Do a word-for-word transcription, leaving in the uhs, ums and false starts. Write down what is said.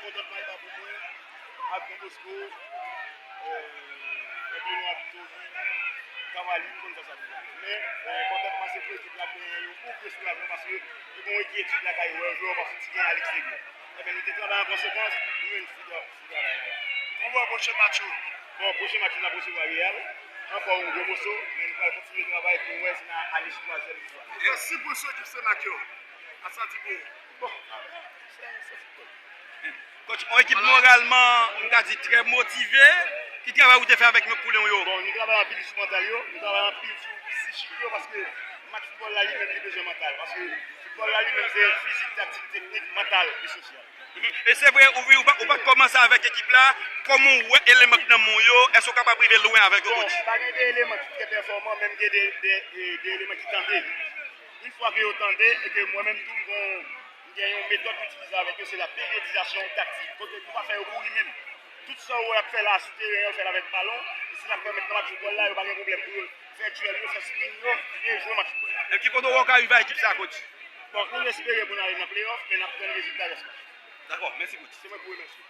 Kontantman e pa pou mwen, ak Don Bosco, enpi nou ak Tony, Cavalli, m konn sa sa vle di. Men, kontantman se pou ekip la genyen yon gwo gwo soulajman paske se bon enkyetyid lakay ou wè jwè w pa fouti gen alegzeryè. Ebyen, nou te travay an konsekans, nou menm nou fouti travay la. Kòman w wè pwochen match ou? Bon, pwochen match nou ap resevwa Real. Ankò yon gwo moso, men nou pral kontinye travay pou nou wè si n a ale sou twazyèm viktwa. Gen senk pwen sou ekip Semak yo. Sa sa di pou ou? Bon, se se foutbòl. Coach, yon ekip moralman, m ka di, trè motive. Ki travay ou te fè avèk men poulin w yo? Bon, nou travay anpil sou mantal yo, nou travay anpil sou psichik yo, paske match foutbòl la li menm li bezwen mantal. Paske foutbòl la li menm se fizik, taktik, teknik, mantal e sosyal. E se vre, ou, ou, pa- ou pa t kòmanse avèk ekip la. Kòman w wè eleman k nan men w yo? Èske w kapab rive lwen avèk yo, Bon, coach? Pa gen de eleman ki trè pèfòman, men m gen de, de, de, de eleman ki tande. Yon fwa ke yo tande, e ke mwen menm tou, m gon, m gen yon metòd m itilize avèk yo, se la peryodizasyon taktik. Kote pou pa fè yo kouri menm. Tout sa yo ap fè la sou teren an, yo fè l avèk balon. E se sa k pèmèt nan match foutbòl la, yo pa gen pwoblèm pou yo fè dyèl yo, fè sprint yo, e jwe match foutbòl la. E ki kote w wè w ka rive a ekip sa, coach? Bon, nou espere pou n ale nan playoff, men n ap tann rezilta rès match. Dakò, mèsi, coach. Se mwen pou remèsye.